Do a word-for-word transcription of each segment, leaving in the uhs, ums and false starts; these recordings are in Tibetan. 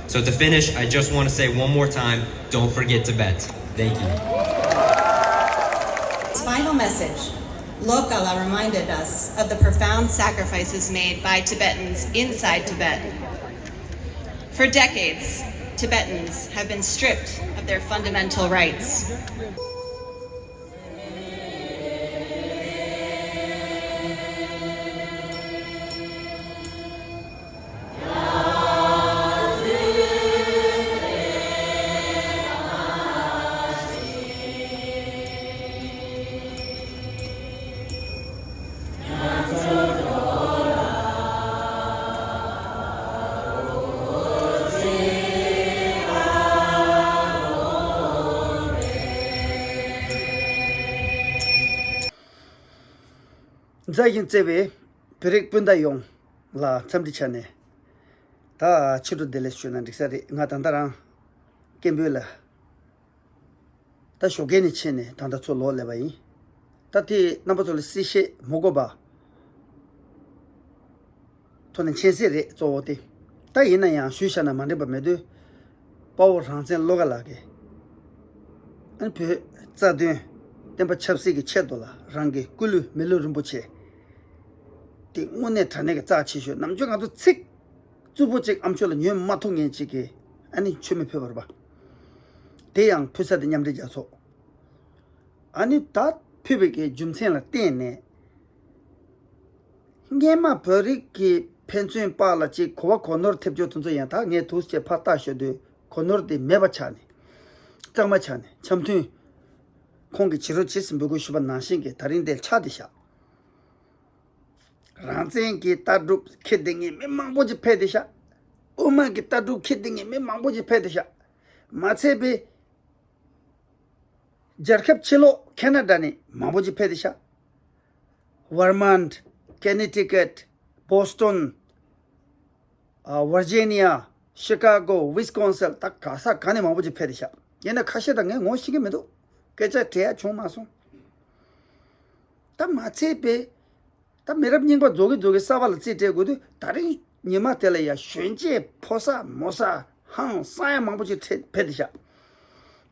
So to finish, I just want to say one more time, don't forget Tibet. Thank you. Its final message, Lokala reminded us of the profound sacrifices made by Tibetans inside Tibet. For decades, Tibetans have been stripped of their fundamental rights. མཛའ་ཞིང་བརྩེ་བའི་བོད་རིགས་སྤུན་ཟླ་ཡོངས་ལ་འཚམས་འདྲི་བྱས་ནས། ད་ཕྱི་དྲོ་བདེ་ལེགས་ཞུས་ན་འགྲིག་ས་རེད། ང་ད་ལྟ་རང་སྐད་འབོད་ལ། ད་ཞོགས་ཀས་ནས་ཕྱིན་ནས་ད་ལྟ་ཚུར་ལོག་སླེབས་པ་ཡིན། ད་དེ་རྣམ་པ་ཚོ་ལ་གསལ་བཤད་མ་དགོས་པ། ཐོག་ནས་མཁྱེན་གསལ་རེད་གཙོ་བོ་དེ། ད་ཡིན་ན་ཡང་ཞུས་བཞག་ན་མ་འགྲིག་པ་མེད་དུས། དཔའ་བོ་རང་བཙན་བློ་དགའ་ལགས་ཀྱིས། ཨ་ནི་བོད་རྩ་དོན་བསྟན་པ་ཆབ་སྲིད་ཀྱི་ཆེད་དུ་ལ་རང་གི་སྐུ་ལུས་མི་ལུས་རིན་པོ་ཆེ། དེ་དངོས་གནས་དྲང་གནས་ཀྱི་རྩ་ཆེ་ཤོས་ནམ་རྒྱུན་ང་ཚོ་ཚིག་རྩུབ་པོ་ཅིག་ཨ་མཆོག་ལ་ཉོན་མ་ཐུབ་མཁན་ཅིག་གིས་ཨ་ནི་མཆོད་མེ་ཕུལ་བ་རེད་པ། དེ་ཡང་ཕུལ་ས་དེ་མཉམ་འབྲེལ་རྒྱལ་ཚོགས། ཨ་ནི་ད་ཕུལ་བའི་གི་རྒྱུ་མཚན་ལ་བརྟེན་ནས། སྔན་མ་བོད་རིགས་ཀྱི་ཕན་ཚུན་བར་ལ་ཅིག་གོ་བ་གོ་ནོར་ཐེབས་རྒྱུ་དེ་ཚོ་ཡང་ད་ངས་ཐུགས་རྗེ་ཕར་བལྟ་ཞོར་དུས་གོ་ནོར་དེ་མེད་པ་ཆགས་ནས། གཙང་མ་ཆགས་ནས་འཆམ་མཐུན་ཁོང་གིས་བྱེད་རོགས་བྱེད་ཟེར་འབོད་སྐུལ་ཞུས་པ་ནང་བཞིན་གྱི་ད་རིང་འདིར་ཆགས་བསྡད་ཤག་རང་བཙན་གྱི་ལྟ་གྲུབ་འཁྱེར་བསྡད་མཁན་མི་མང་པོ་ཅིག་ཕེབས་བསྡད་ཤག་དབུ་མ་གི་ལྟ་གྲུབ་འཁྱེར་བསྡད་མཁན་མི་མང་པོ་ཅིག་ཕེབས་བསྡད་ཤག་མ་ཚད་པའི་རྒྱལ་ཁབ་ཕྱི་ལོགས་ཁེ་ན་ཌ་ནས་མང་པོ་ཅིག་ཕེབས་བསྡད་ཤག་ཝར་མཱན། ཀེ་ནེ་ཊི་ཀེཊ། བྷོ་སི་ཊོན། ཨ། ཝར་ཇི་ནི་ཡ། ཤི་ཀ་གོ། ཝིས་ཀོན་སིན། ད་ག་ས་ག་ནས་མང་པོ་ཅིག་ཕེབས་བསྡད་ཤག་ཡིན་ན་ཁ་ཤས་དང་ངས་ངོ་ཤེས་ཀྱི་མི་འདུག་སྐད་ཆ་དྲི་ཡ་བྱུང་མ་སོང་། ད་མ་ཚད་པའི། ད་མི་རབས་རྙིང་པ་རྫོགས་ཀྱི་རྫོགས་ཀྱི་གསར་པ་ལ་རྩིས་སྤྲད་དགོས་དུས་ད་རིང་ཉི་མ་དེ་ལ་ཡ་གཞོན་སྐྱེས་ཕོ་གསར་མོ་གསར་ཧང་སང་ཡ་མང་པོ་ཅིག་ཕེབས་བསྡད་ཤག་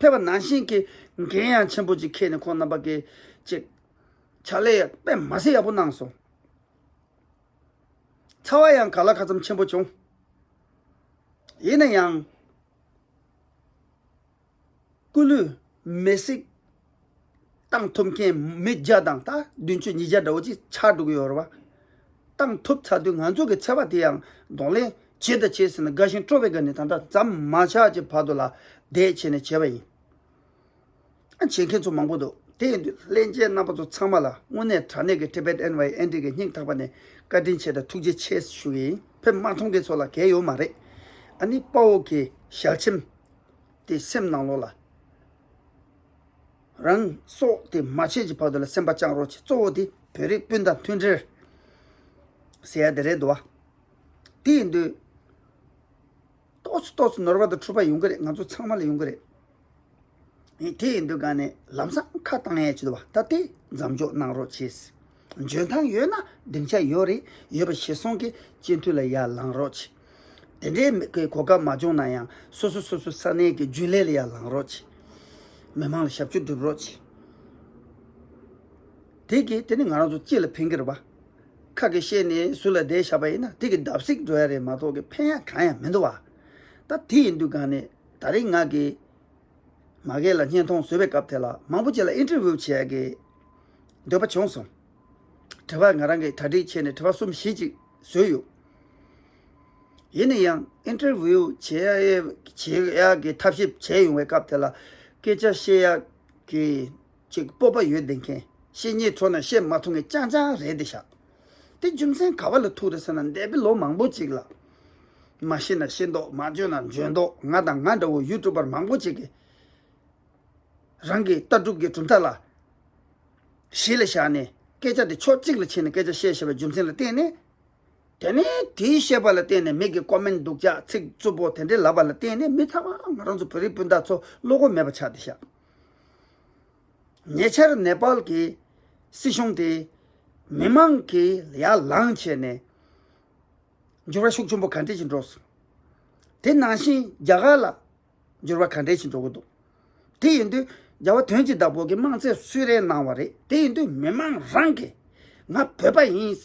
ཕེབས་པ་ནང་བཞིན་གྱི་འགན་ཡང་ཆེན་པོ་ཅིག་འཁྱེར་ནས་ཁོང་རྣམ་པ་གིས་ཅིག་ཕྱག་ལས་ཡ་དཔེ་མ་སྲིད་ཡག་པོ་གནང་སོང་། ཚ་བ་ཡང་ག་ལ་ག་ཙམ་ཆེན་པོ་བྱུང་། ཡིན་ན་ཡང་། སྐུ་ལུས་མེ་བསྲེགས་བཏང་ཐུབ་མཁན་མི་བརྒྱ་དང་ད་བདུན་ཅུ་ཉིས་བརྒྱ་འདྲ་བོ་ཅིག་ཆགས་འགྲོ་གི་ཡོད་རེད་བ། བཏང་ཐུབ་ཚར་དུས་ང་ཚོ་གི་ཚ་བ་དེ་ཡང་གདོང་ལེན་བྱེད་དང་བྱེད་ཟེར་ན་དགའ་ཞིང་སྤྲོ་བའི་སྒང་ནས་ད་ལྟ་མཚམས་མ་ཆགས་ཀྱི་བར་དུ་ལ་བསྡད་བྱས་ནས་བྱས་པ་ཡིན། ཨ། བྱེད་མཁན་ཚོ་མང་པོ་འདུག་དེ་ཡིན་དུས་ལྷན་རྒྱས་རྣམ་པ་ཚོ་ཚང་མ་ལ་དངོས་གནས་དྲང་གནས་ཀྱི་Tibet Envoy Andy གི་སྙིང་ཐག་པ་ནས་བཀའ་དྲིན་ཆེ་དང་ཐུགས་རྗེ་ཆེ་ཞུ་གི་ཡིན། ཕེབས་མ་ཐུབ་མཁན་ཚོ་ལ་གལ་ཡོད་མ་རེད། ཨ་ནི་དཔའ་བོ་གི་ཞལ་ཆེམས་དེ་སེམས་ནང་ལོགས་ལ་རང་སྲོག་དེ་མ་ཆད་ཀྱི་བར་དུ་ལ་སེམས་པ་བཅངས་རོགས་བྱེད། གཙོ་བོ་དེ་བོད་རིགས་སྤུན་ཟླ་མཐུན་སྒྲིལ་ཟེར་ཡ་དེ་རེད་འདུག་བ། དེ་ཡིན་དུས། ཏོག་ཙམ་ཏོག་ཙམ་ནོར་བ་དང་འཁྲུལ་པ་ཡོང་གི་རེད། ང་ཚོ་ཚང་མ་ལ་ཡོང་གི་རེད། ཨེ། དེ་ཡིན་དུས་ག་ནས་ལམ་སང་ཁ་བཏང་ཡས་ཅིག་འདུག་བ། ད་དེ་མཚམས་འཇོག་གནང་རོགས་བྱེད། འཇོན་ཐང་ཡོད་ན་སྡིངས་ཆ་ཡོད་རེད། ཡོད་པ་གཞིར་བཟུང་གིས་སྤྱི་འཐུས་ལ་ཡར་ལངས་རོགས་བྱེད། དེ་འདྲའི་གོ་སྐབས་མ་བྱུང་ན་ཡང་སོ་སོ་སོ་སོ་ས་གནས་ཀྱི་རྒྱུན་ལས་ལ་ཡར་ལངས་རོགས་བྱེད། མི་མང་ལ་ཞབས་ཞུ་སྒྲུབ་རོགས་བྱེད། དེ་གིས་དེ་ནི་ང་རང་ཚོ་སྤྱི་ལ་ཕན་གྱི་རེད་པ། ཁ་གིས་བཤད་ནས་ཟུར་ལ་བསྡད་བཞག་པ་ཡིན་ན་དེ་གིས་བརྡབ་གསིག་འགྲོ་ཡ་རེད་མ་གཏོགས་ཀྱི་ཕན་ཡ་གང་ཡང་མི་འདུག་བ། ད་དེ་ཡིན་དུས་ག་ནས་ད་རེས་ང་གིས་མ་གི་ལ་བརྙན་ཐུང་བཟོས་པའི་སྐབས་དེ་ལ་མང་པོ་ཅིག་ལ་ཨིན་ཊར་བིའུ་བྱེད་ཡ་གི་འདོད་པ་བྱུང་སོང་། དྲི་བ་ང་རང་གིས་གྲ་སྒྲིག་བྱས་ནས་དྲི་བ་གསུམ་བཞི་ཅིག་བཟོས་ཡོད། ཡིན་ན་ཡང་ཨིན་ཊར་བིའུ་བྱེད་ཡ་བྱེད་ཡ་གི་ཐབས་ཤེས་བྱས་ཡོང་བའི་སྐབས་དེ་ལ་སྐད་ཆ་བཤད་ཡ་གི་ཅིག་སྤོབས་པ་ཡོད་བསྡད་མཁན། བཤད་སྙིང་བྲོ་ན་བཤད་མ་ཐུབ་མཁན་རྐྱང་རྐྱང་རེད་བསྡད་ཤག་དེ་རྒྱུ་མཚན་ག་བ་ལ་ཐུག་རེད་ཟེར་ན་འདས་པའི་ལོ་མང་པོ་ཅིག་ལ། མ་ཤེས་ན་ཤེས་མདོག་མ་འཇོན་ན་འཇོན་མདོག་ང་དང་ང་འདྲ་བོ་ཡུ་ཊུབ་པར་མང་པོ་ཅིག་གིས་རང་གི་ལྟ་གྲུབ་ཀྱི་གྲུབ་མཐའ་ལ་གཞི་ལ་བཞག་ནས་སྐད་ཆ་དེ་ཕྱོགས་གཅིག་ལ་ཕྱིན་ནས་སྐད་ཆ་བཤད་བཞག་པའི་རྒྱུ་མཚན་ལ་བརྟེན་ནས། དེ་ནས་དེའི་བཤད་པ་ལ་བརྟེན་ནས་མི་གི་ཀོ་མེན་སྡུག་ཅག་ཚིག་རྩུབ་པོ་དེ་འདྲའི་ལབ་པ་ལ་བརྟེན་ནས་མི་ཚང་མ་ང་རང་ཚོ་བོད་རིགས་སྤུན་ཟླ་ཚོ་བློ་ཁོག་མེད་པ་ཆགས་བསྡད་ཤག་ཉེ་ཆར་ནེ་པཱལ་གྱི་སྲིད་གཞུང་དེ་མི་མང་གིས་ཡར་ལངས་བྱས་ནས་འགྱུར་བ་ཤུགས་ཆེན་པོ་ག་འདྲ་ཞིག་འགྲོ་སོང་། དེ་ནང་བཞིན་རྒྱ་གར་ལ་འགྱུར་བ་ག་འདྲས་ཤིག་འགྲོ་གི་འདུག་དེ་ཡིན་དུས་རྒྱལ་བ་དོན་གྱི་བདག་པོ་གིས་དམངས་གཙོའི་གསོལ་རས་གནང་བ་རེད། དེ་ཡིན་དུས་མི་མང་རང་གིས་ང་བོད་པ་ཡིན།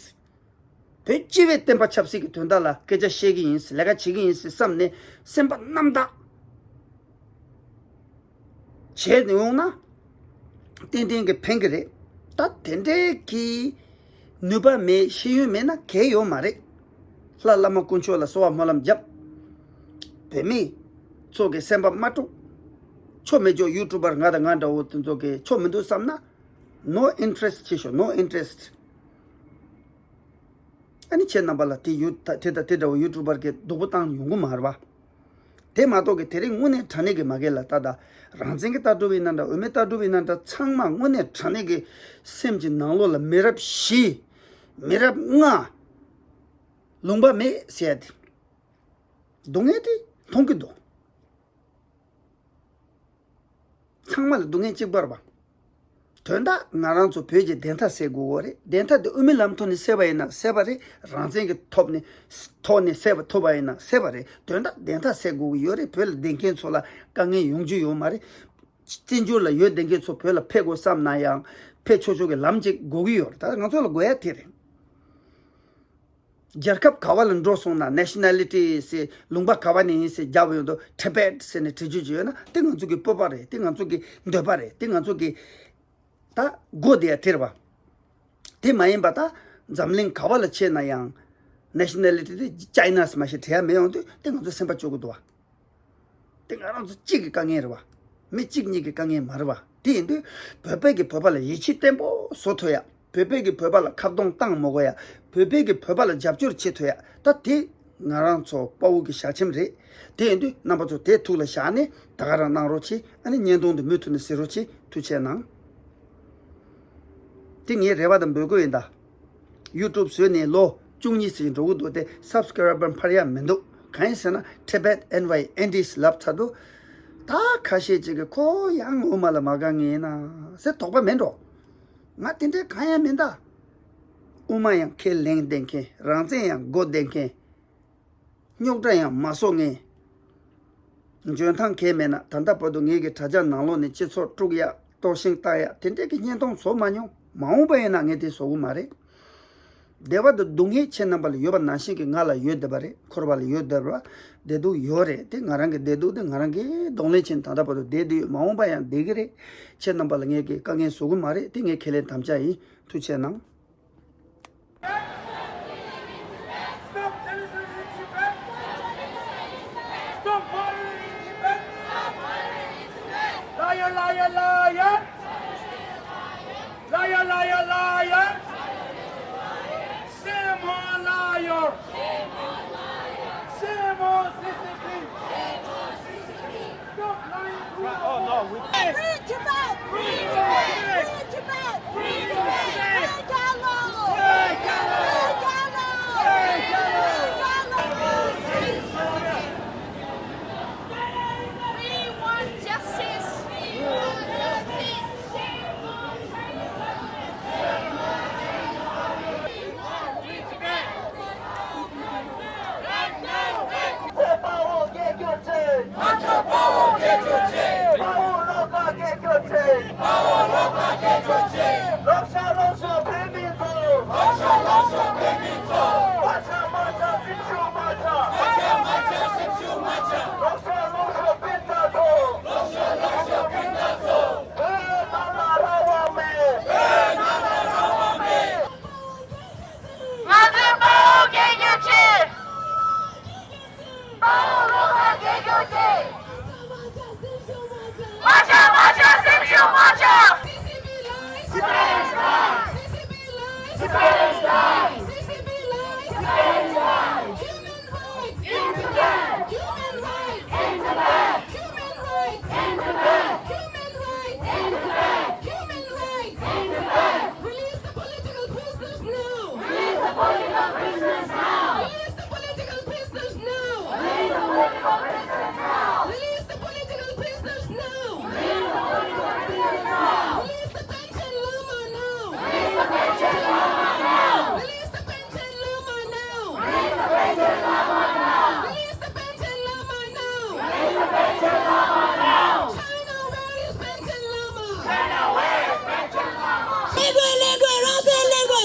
བོད་སྤྱི་བའི་བསྟན་པ་ཆབ་སྲིད་ཀྱི་དོན་དག་ལ་སྐད་ཆ་བཤད་ཀྱི་ཡིན། ལས་ཀ་བྱེད་ཀྱི་ཡིན་བསམ་ནས་སེམས་པ་རྣམ་དག་བྱས་ཡོང་ན་ཏན་ཏན་གྱི་ཕན་གྱི་རེད། ད་དེ་འདྲའི་གི་ནུས་པ་མེད། ཤེས་ཡོན་མེད་ན་གལ་ཡོད་མ་རེད། ལྷ་བླ་མ་དཀོན་མཆོག་ལ་གསོལ་བ་སྨོན་ལམ་བརྒྱབ། བོད་མི་ཚོ་གི་སེམས་པ་མ་དཀྲུག་ཆོ་མེད་ཅོ་ཡུ་ཊུབ་པར་ང་དང་ང་འདྲ་བོ་དེ་ཚོ་གི་ཆོ་མི་འདུག་བསམ་ན། No interest བྱེད་ཤོག No interest། ཨ་ནི་ཁྱེད་རྣམ་པ་ལ་དེ་ཡུ་དེ་དང་དེ་འདྲ་བོ་ཡུ་ཊུབ་པར་གི་སྡུག་པོ་བཏང་ཡོང་གི་མ་རེད་བ། དེ་མ་གཏོགས་གི་དེ་རིང་དངོས་གནས་དྲང་གནས་ཀྱི་མ་གི་ལ་ལྟ་ད། རང་བཙན་གྱི་ལྟ་གྲུབ་ཡིན་ན་འདྲ། དབུ་མའི་ལྟ་གྲུབ་ཡིན་ན་འདྲ། ཚང་མ་དངོས་གནས་དྲང་གནས་ཀྱི་སེམས་ཀྱི་ནང་ལོགས་ལ་མི་རབས་བཞི། མི་རབས་ལྔ། ལུང་པ་མེད་ཟེར་ཡ་དེ། སྡུག་བསྔལ་དེ་མཐོང་གི་འདུག་ཚང་མ་ལ་སྡུག་བསྔལ་གཅིག་པ་རེད་པ། དོན་དག་ང་རང་ཚོ་བོད་ཀྱི་བདེན་མཐའ་གསལ་དགོས་པ་རེད། བདེན་མཐའ་དེ་དབུ་མའི་ལམ་ཐོག་ནས་གསལ་བ་ཡིན་ན་གསལ་བ་རེད། རང་བཙན་གྱི་ཐོག་ནས་ཐོག་ནས་གསལ་བ་ཐུབ་པ་ཡིན་ན་གསལ་བ་རེད། དོན་དག་བདེན་མཐའ་གསལ་དགོས་ཀྱི་ཡོད་རེད། བོད་ལ་བསྡད་མཁན་ཚོ་ལ་དཀའ་ངལ་ཡོང་རྒྱུ་ཡོད་མ་རེད། བཙན་བྱོལ་ལ་ཡོད་བསྡད་མཁན་ཚོ་བོད་ལ་ཕེབས་དགོས་བསམ་ན་ཡང་ཕེབས་ཆོག་ཆོག་གི་ལམ་ཅིག་དགོས་ཀྱི་ཡོད་རེད། ད་ང་ཚོ་ལ་དགོས་ཡ་དེ་རེད། རྒྱལ་ཁབ་ག་བ་ལ་འགྲོ་སོང་ན་ནེ་ཤ་ན་ལི་ཊི་ཟེར། ལུང་པ་ག་བ་ནས་ཡིན་ཟེར་རྒྱབ་ཡོང་དུས་ཊི་བེཊ་ཟེར་ནས་བྲིས་རྒྱུ་ཅིག་ཡོད་ན་དེ་ང་ཚོ་གི་སྤོབས་པ་རེད། དེ་ང་ཚོ་གི་འདོད་པ་རེད། དེ་ང་ཚོ་གི་ད་དགོས་བསྡད་ཡ་དེ་རེད་བ། དེ་མ་ཡིན་པ་ད་འཛམ་གླིང་ག་བ་ལ་ཕྱིན་ན་ཡང་ནེ་ཤ་ན་ལི་ཊི་དེ་ཅའི་ན་ཟེར་མ་ཞིག་བྲིས་ཡ་མེད་ཡོང་དུས་དེ་ང་ཚོ་སེམས་པ་སྐྱོ་གི་འདུག་བ། དེ་ང་རང་ཚོ་གཅིག་གི་དཀའ་ངལ་རེད་བ། མི་གཅིག་གཉིས་ཀྱི་དཀའ་ངལ་མ་རེད་བ། དེ་ཡིན་དུས་བོད་པས་ཀྱི་བོད་པ་ལ་ཡིད་ཆེས་བརྟན་པོ་བཟོ་ཐུབ་ཡ། བོད་པས་ཀྱི་བོད་པ་ལ་ཁ་གདོང་བཏང་མི་དགོས་ཡ། བོད་པས་ཀྱི་བོད་པ་ལ་རྒྱབ་སྐྱོར་བྱེད་ཐུབ་ཡ། ད་དེ་ང་རང་ཚོ་དཔའ་བོ་གི་ཞལ་ཆེམས་རེད། དེ་ཡིན་དུས་རྣམ་པ་ཚོ་དེ་ཐུགས་ལ་བཞག་ནས་ད་ག་རང་གནང་རོགས་གྱིས། ཨ་ནི་བརྙན་ཐུང་འདི་མུ་མཐུད་ནས་གཟིགས་རོགས་གྱིས། ཐུགས་རྗེ་གནང་། དེ་ངའི་རེ་བ་དང་འབོད་སྐུལ་ཡིན་ད། ཡུ་ཊུབ་བཟོས་ནས་ལོ་བཅུ་གཉིས་ཙམ་འགྲོ་གི་འདུག་སྟེ་སབ་སི་ཀ་རའི་བར་འཕར་ཡ་མི་འདུག་གང་ཡིན་ཟེར་ན་Tibet Envoy Indies ལབ་ཚར་འདུག་ད་ཁ་ཤས་ཅིག་གིས་ཁོ་ཡང་དབུ་མ་ལ་མ་དགའ་མཁན་ཡིན་ན་ཟེར་དོགས་པ་མེད་འགྲོ། ང་དེ་འདྲའི་གང་ཡང་མིན་ད། དབུ་མ་ཡང་ཁས་ལེན་བསྡད་མཁན། རང་བཙན་ཡང་དགོས་བསྡད་མཁན། རྙོག་དྲ་ཡང་མ་བཟོ་མཁན། འཇོན་ཐང་གང་ཡང་མེད་ན་ད་ལྟ་བར་དུ་ངེད་ཀྱི་དྲ་རྒྱ་ནང་ལོགས་ནས་སྤྱི་ཚོགས་དཀྲུག་ཡ། གཏོར་བཤིག་བཏང་ཡ་དེ་འདྲས་ཀྱི་བརྙན་ཐུང་བཟོ་མ་མྱོང་། མ་འོངས་པ་ཡིན་ན་ངས་དེ་བཟོ་གི་མ་རེད། བདེ་བ་དང་སྡུག་བསྔལ་ཁྱེད་རྣམ་པ་ལ་ཡོད་པ་ནང་བཞིན་གྱི་ང་ལ་ཡོད་བསྡད་པ་རེད། འཁོར་བ་ལ་ཡོད་བསྡད་པ། བདེ་སྡུག་ཡོད་རེད། དེ་ང་རང་གི་བདེ་སྡུག་དེ་ང་རང་གིས་གདོང་ལེན་བྱས་ནས་ད་ལྟ་བར་དུ་བསྡད་བསྡད་ཡོད། མ་འོངས་པ་ཡང་བསྡད་ཀྱི་རེད། ཁྱེད་རྣམ་པ་ལ་ངས་ཀྱི་དཀའ་ངལ་བཟོ་གི་མ་རེད། དེ་ངའི་ཁས་ལེན་དམ་བཅའ་ཡིན། ཐུགས་རྗེ་གནང་། Stop genocide in Tibet! Stop violence in Tibet! Liar, liar, liar! Liar, liar, liar! Shame on liar! Shame on C C P! Free Tibet! Free Tibet! Free Tibet! Free Tibet! Free Tibet! Free Tibet! Free Tibet! Free Tibet! Free Tibet! Free Tibet! Free Tibet! We want justice! We want justice!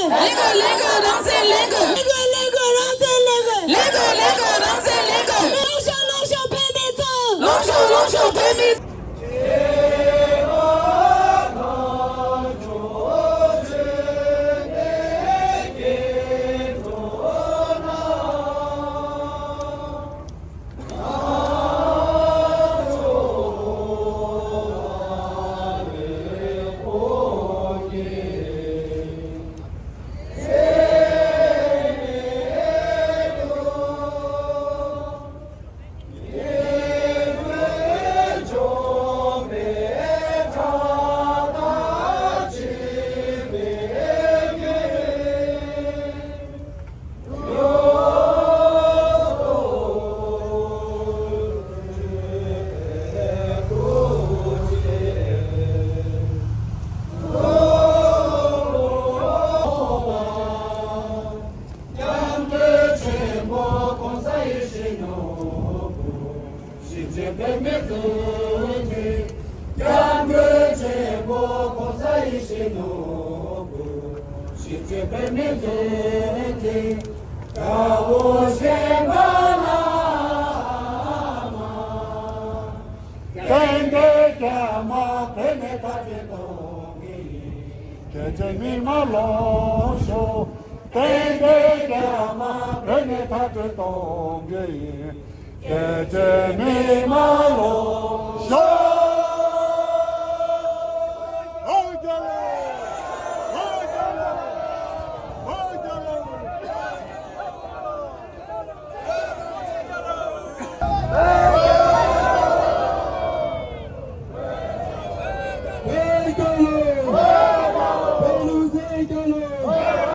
ལེན་དགོས། ལེན་དགོས། རང་བཙན་ལེན་དགོས། ལེན་དགོས། ལེན་དགོས། རང་བཙན་ལེན་དགོས། ལེན་དགོས། ལེན་དགོས། རང་བཙན་ལེན་དགོས། ལོངས་ཤོག། ལོངས་ཤོག། བོད་མི་ཚོ། ལོངས་ཤོག། ལོངས་ཤོག། བོད་མི། སྐྱབས་མགོན་ཆེན་པོ་༸གོང་ས་ཡེ་ཤེས་མྱུར་དུ་ཞིབ་འཇུག་པའི་མི་ཚོགས་ཀྱི་སྐྱབས་མགོན་ཆེན་པོ་༸གོང་ས་ཡེ་ཤེས་མྱུར་དུ་ཞིབ་འཇུག་པའི་མི་ཚོགས་ཀྱི་དགྲ་བོ་གཞན་པ་ལ་མ། བཙན་པོའི་རྒྱལ་མོ་བོད་ནས་མཐའ་བྲལ་གཏོང་གི་ཡིན། རྒྱལ་གཅེས་མི་མང་ལོངས་ཤོག། བཙན་པོའི་རྒྱལ་མོ་བོད་ནས་མཐའ་བྲལ་གཏོང་གི་ཡིན། རྒྱལ་གཅེས་མི་མང་ལོངས་ཤོག། བོད་རྒྱལ་ལོ། བོད་རྒྱལ་ལོ། བོད་རྒྱལ་ལོ། བོད་རྒྱལ་ལོ། བོད་རྒྱལ་ལོ། བོད་རྒྱལ་ལོ།